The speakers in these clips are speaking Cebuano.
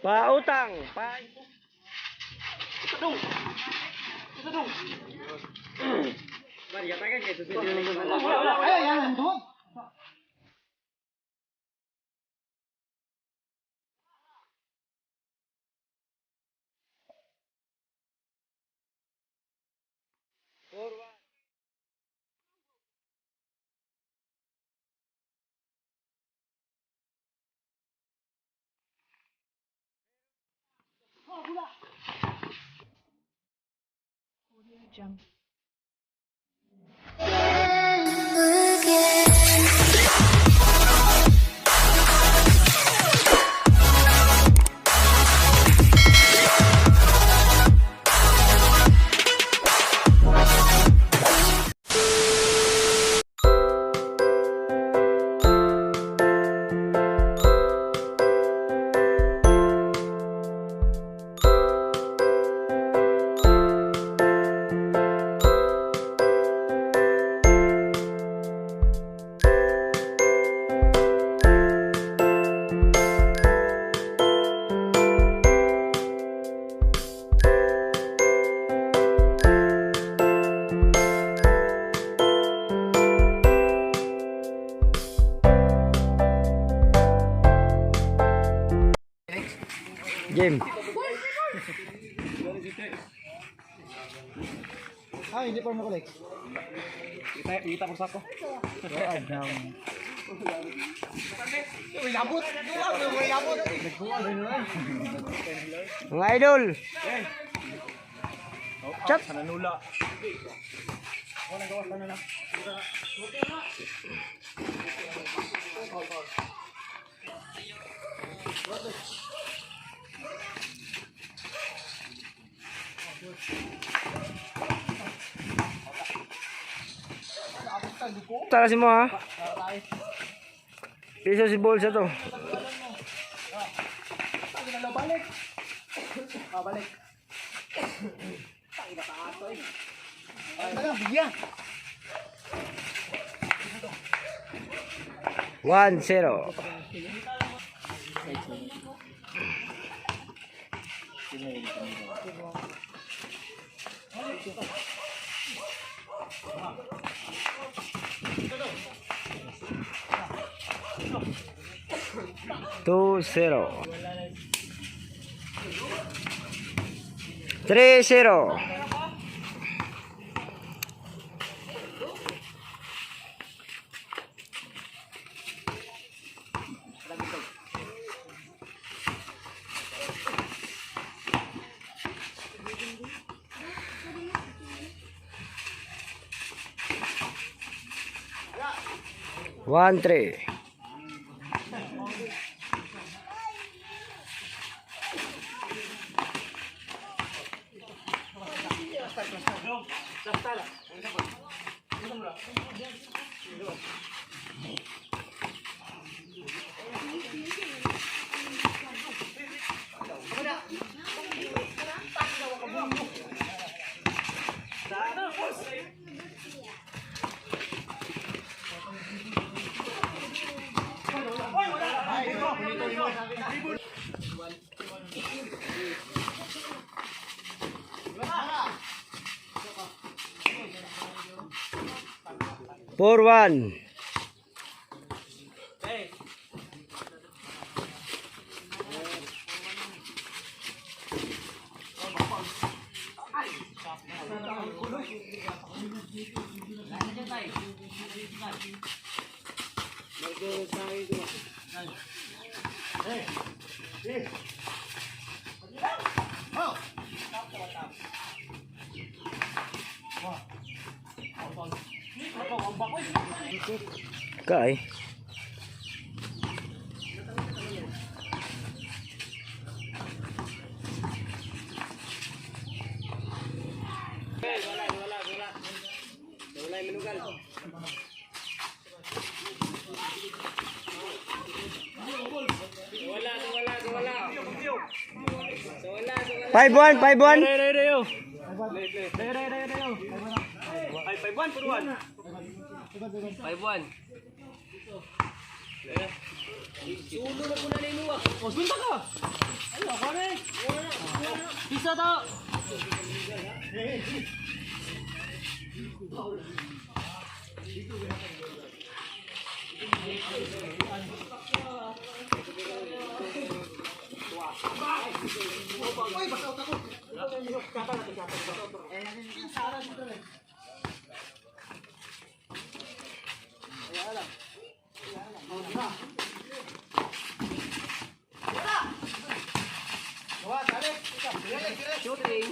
Pautang. Pa. Ay, ay, ay, Jump. Game. Ay, hindi pa makulik. Kita ko sako. Mga idol. Chat. Nanula. Tara si mo ha. Piso si bolsa to. Balik. Balik. Ay, bigyan. 1-0. 2-0. 3-0. 1-3. 4-1. Kay. 5-1, 5-1. Re re yo. Re re re re yo. Ay, 5-1, 4-1. 5-1. Sulo na po na nimo ah. Oh, swinta ka. Ay, ako na eh. Isa ta. Uy, basta out ako. Shooting.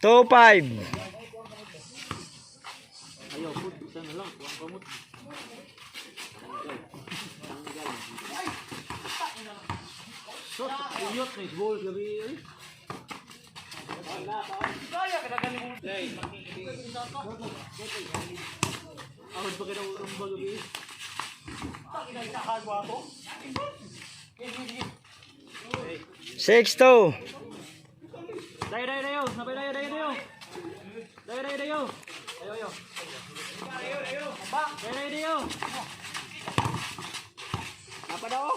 2-5. Ayaw, pud, isa na lang. Kuwang kamot. Shot, iyot na ball gabi. Ay. Ahod pa kayo ng urong ba gabi? 6-2. Dayo, dayo, dayo. Nabay, dayo, dayo, dayo. Dayo, dayo, dayo. Dayo, dayo. Dayo, dayo, dayo. Napa daw?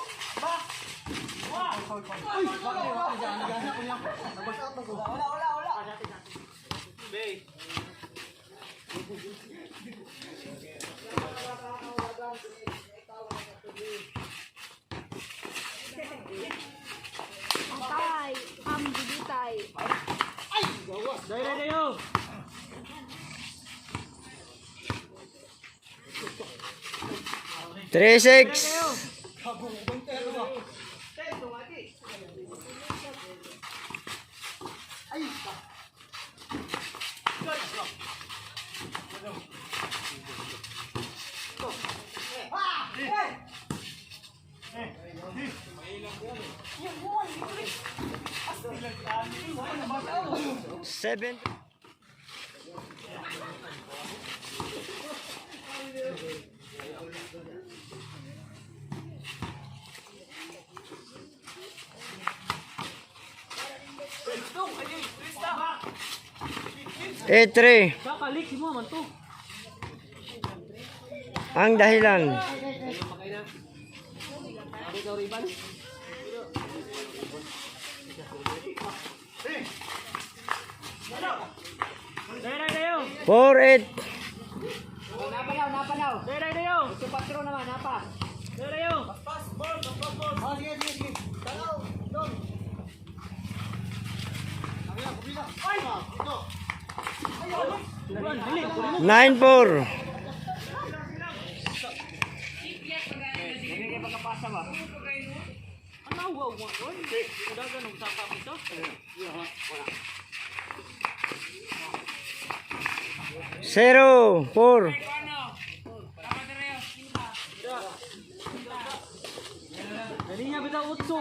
Tay, am dudutay. Dayo, dayo, dayo. 3-6. 7. 8-3. Kakalik mo man to. Ang dahilan. Dayo, dayo, dayo. 4-8. Dayo, dayo, dayo. Naman, napa. Dayo, dayo. Ah, sige, sige, sige. Tanaw, doon. Kabila, kabila. Ay! Ito. Buwan, dili. 9-4. Ano, wow, wow. Oy, dagan og saka ito. 0-4. Dali niya bitaw utso.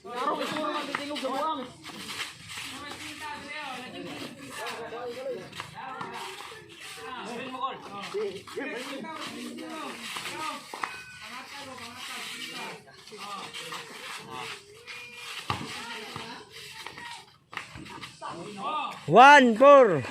Klaro, ito naman titingog sa buwang. 1-4.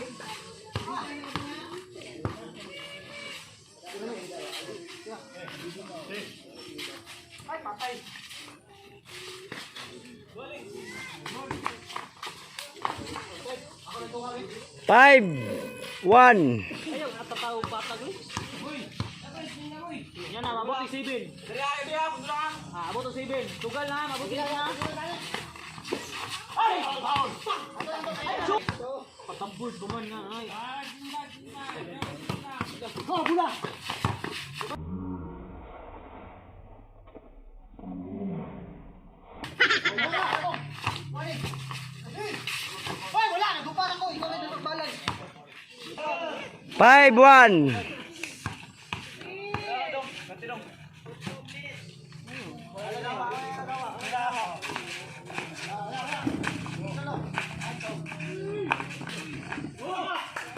5-1. Ayaw, natatawag patag eh. Yan na, mabuti 7. Ah, abot ang 7. Tugal na, mabuti na. Ay! Patambol duman nga ay. Oh, bula! 5-1.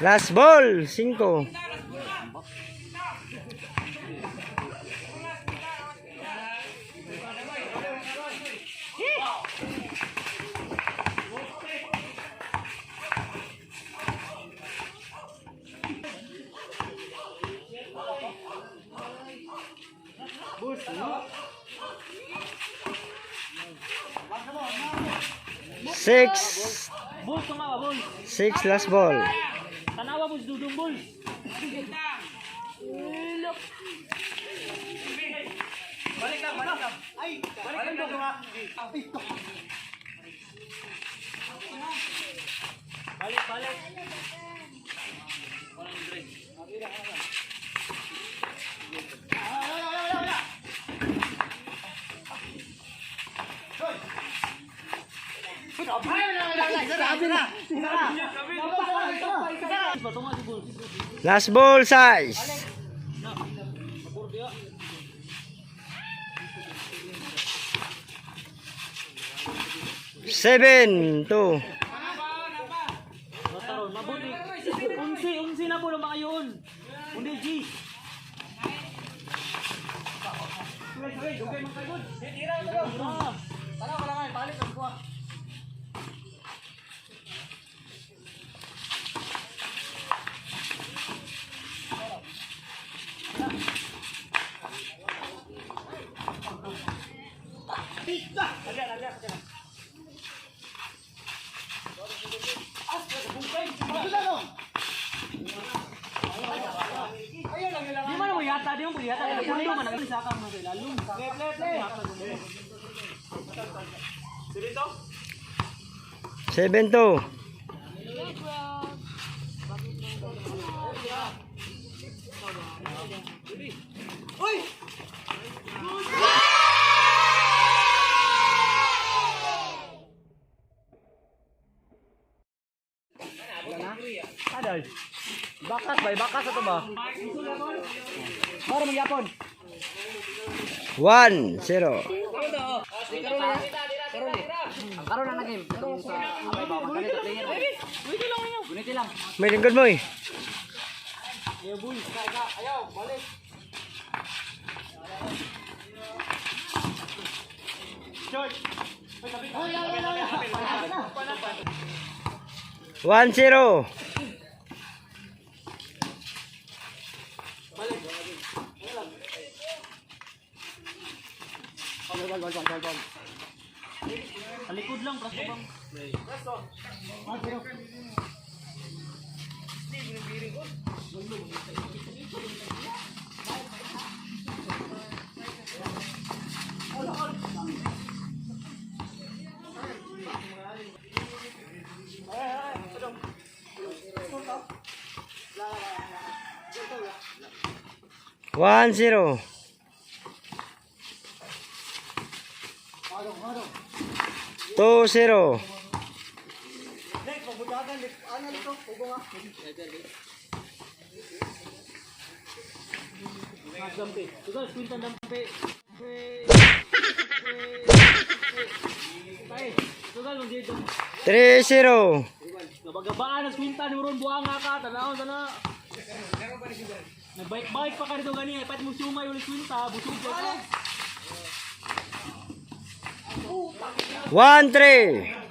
Last ball, 5. Six. Bulls tumawa, Bulls. 6 last ball. Tanawa, Bulls. Dudong, Bulls. Balik lang, balik lang. Ay, balik lang dong. Balik, balik. Sabi na. Bato nga si Bulls. Last ball size. 7-2. Mataron, mabuti. Unsi, unsi na po lang makayon. Undi, G. Ah, Tanaw ka lang ay, balik ang kuha. Di man mo yata, di mo yata. Pundo man ang saka mo sa ilalong. 7-2. Bakas ba? Bakas ato ba? Para magyapon. 1-0. Ang karon na na game. Itong sa amay ba magkano player. Guniti lang. May lingkod mo eh. 1-0. Sa likod lang, prasto bang. 1-0. 2-0. Dampi. Tugal, kwintan dampi. Tay, tugal mag dito. 3-0. Gabagabaan ang kwintan ni Ron buang nga ka, tanaw tana. Nagbike-bike pa ka rito gani, pat mo sumay ulit kwinta, busog ka. 1-3.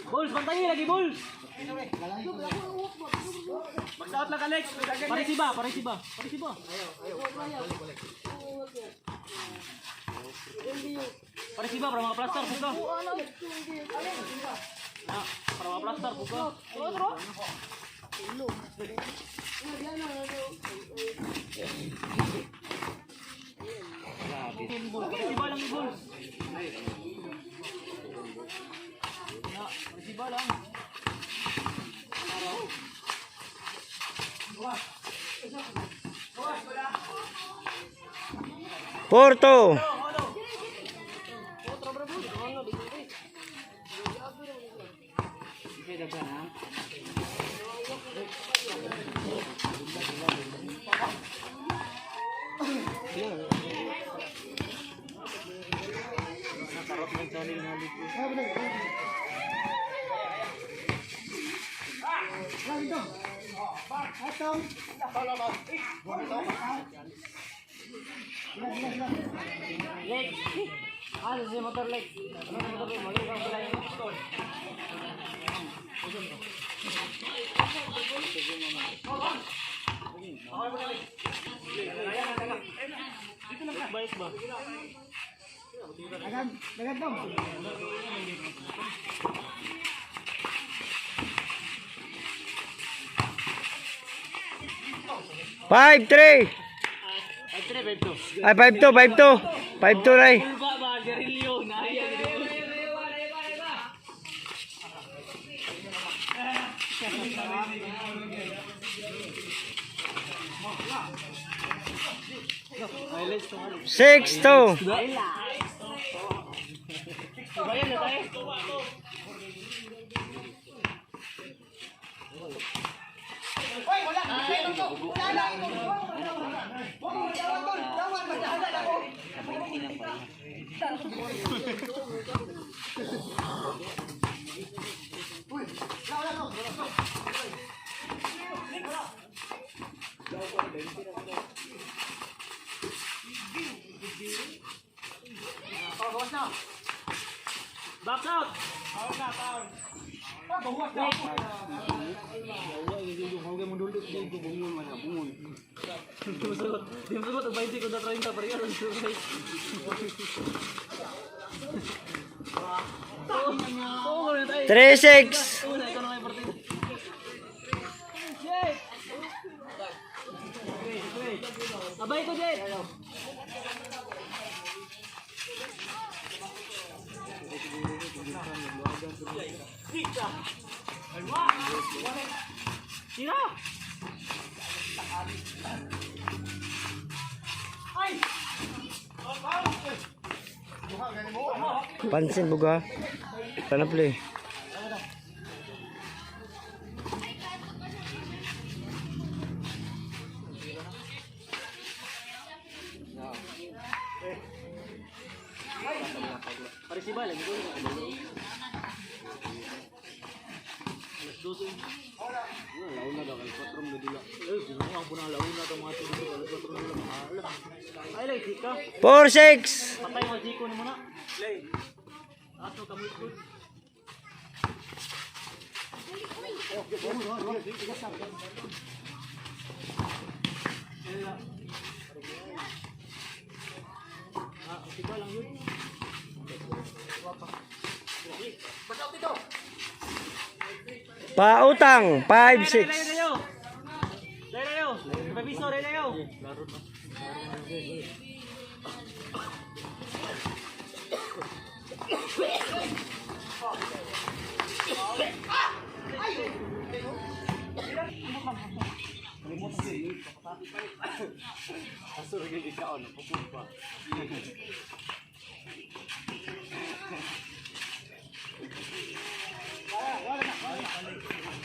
Bulls, bantayi lagi Bulls. Magsaot lang Alex. Parisiba, parisiba, parisiba. Parisiba para mga plaster buka. Ah, para mga plaster buka. Parisiba lang ni Bulls. Na, parisiba lang. 4-2. Ah, si motor leg. Ano motor leg? Mali ka pala yung motor. Bike ba? Dagan, dagan dong. 5-3. 5-3, 5-2. Ay, 5-2, 5-2. 5-2, Ray. Pulba ba? Garilyo. Naya. 6-2. Bayan na tayo. Hoy, wala. Wala na ito. Wala tol. Dawan, madahalan ako. Uy, wala, wala, wala. Oh, bawas na. Back out! Ah, bawas na. Di mo sugot. Di mo sugot. Ang 20 kontra 30. Pareho lang. Oo, oo, tayo. 3-6. Oo na, ikaw na may partido. Jet! Abay ko, Jet! Tira! Pansin buga. Sana play. Pare si Bal, lagi ko. Alas 12. Launa daw kay 4 mo dila. Eh, ginawa ko na launa tong mga tulo alas 4 na lang. Ay, lay tika. 4-6. Patay mo jiko ni mo na. Lay. Ato kamoy ko. Ah, okay ba lang yun? Pautang. 5-6. Dayo, dayo. Dayo, dayo. Dayo.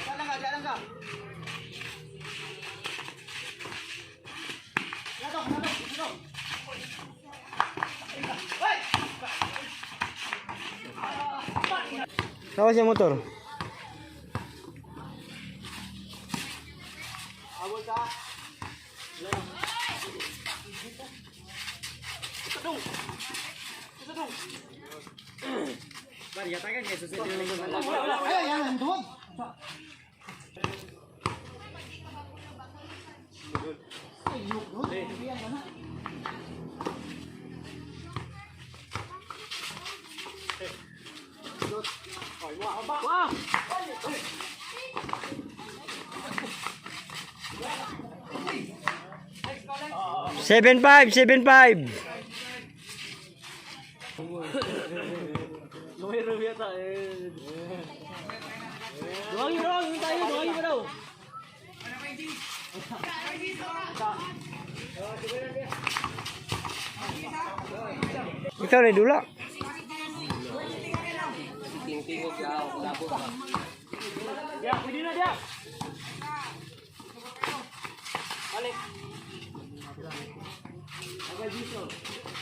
Diyan lang ka, diyan lang ka. Dato, dato, dato. Hoy! Tawa siya motor. Abol ka. Ay, ay, ay, duwag. Ay, yuk, yuk. Yan ka na. Wah! 7-5, 7-5. Lumiro yata eh. Duwagi bro, yung tayo, duwagi bro. Ikaw na dula. Tingtingog siya, labo ba? Dira. Balik.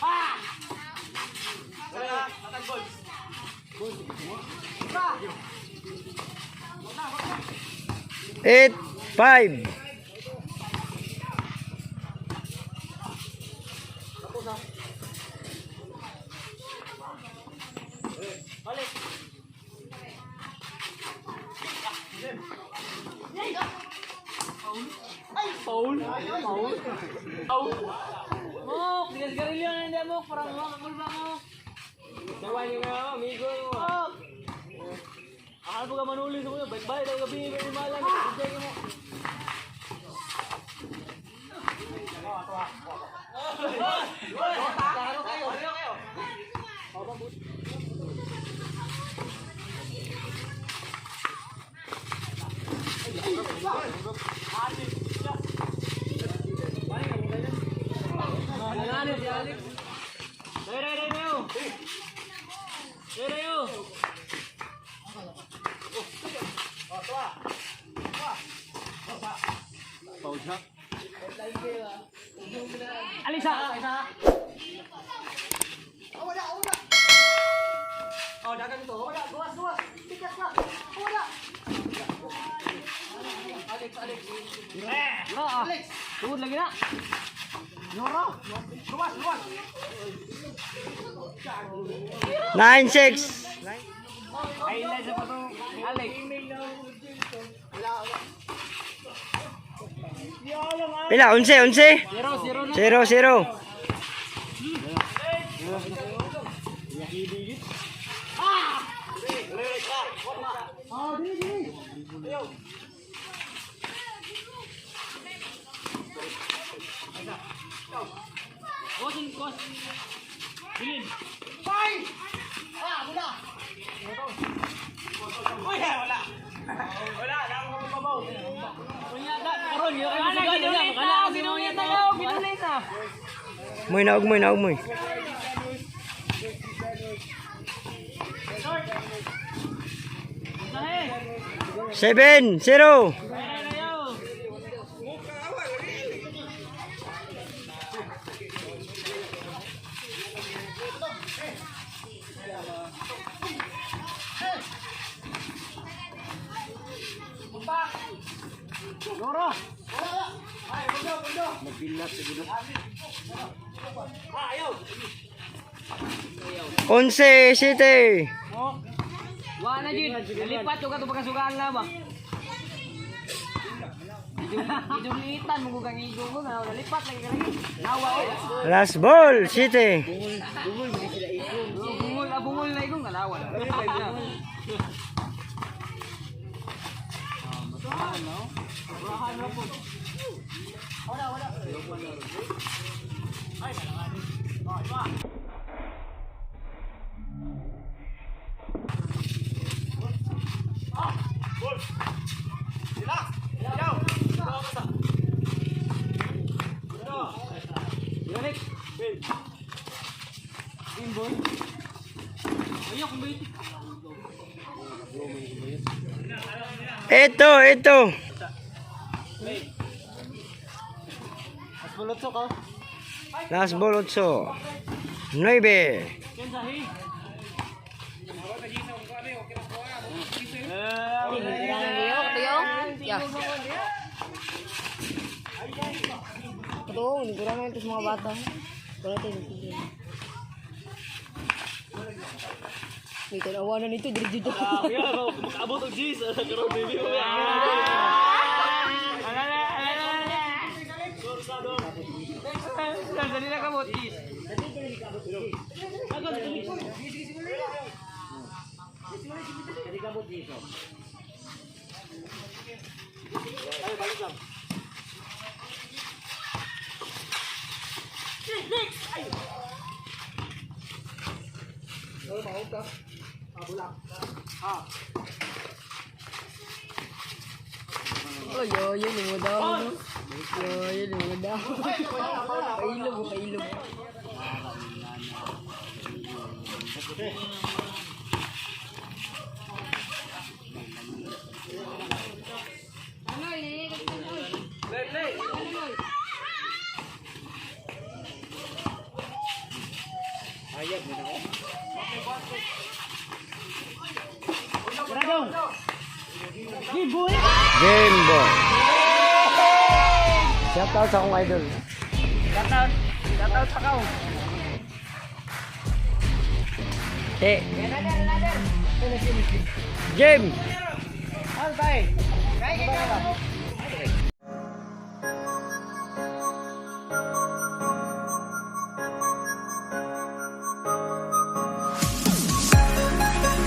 Ah! 8-5. Foul. Foul. Foul. Mok, digas garilyo na hindi mo parang mga kagulba mo. Dawa niyo nga, amigo mo. Mok. Akala po ka manuli sa kuya, bye-bye daw gabi, may malam. Bigay mo. Ano si Alex? Dai, dai, dai, dai. Dai, dai, oh. Alisa! Alisa! Oh, wala, wala. Oh, dagan ito. Wala, gawas, gawas. Tikas na. Wala. Alex, Alex. Bro, ah. Alex. Tugod lagi na. Noro. Gawas, gawas. 9-6. Ay, nasa pa tong Alex. Pila? 11, 11. 0, 0 na. 0, 0. Kosin, kos. Bilin. Bye! Ah, wala. Karon, yun kayo masugal niya. Kana, ginulit na daw, ginulit na. Moy na, ugmoy na, ugmoy. 7-0. Loro. 11, 7. Wa na jud. Nalipat ko kato pagkasugaan na ba. Gidulitan mo kang igo ko na nalipat lagi lagi. Nawa oy. Last ball, City. Bungol ah, bungol na igong kalawa. Ito, ito. Last ball, 8. 9. Ito, hindi ko naman ito sa mga bata. Wala tayo nagtigil. May tanawa na nito, dito. Abot og G's karon baby. Dali na kamot, G's. Oh, yo, yun, yung mga daw, no? Yo, yun, yung mga daw. Pailog, pailog. Game ball. Shout out sa akong idol. Shout out. Shout out pa kao. Eh. Game.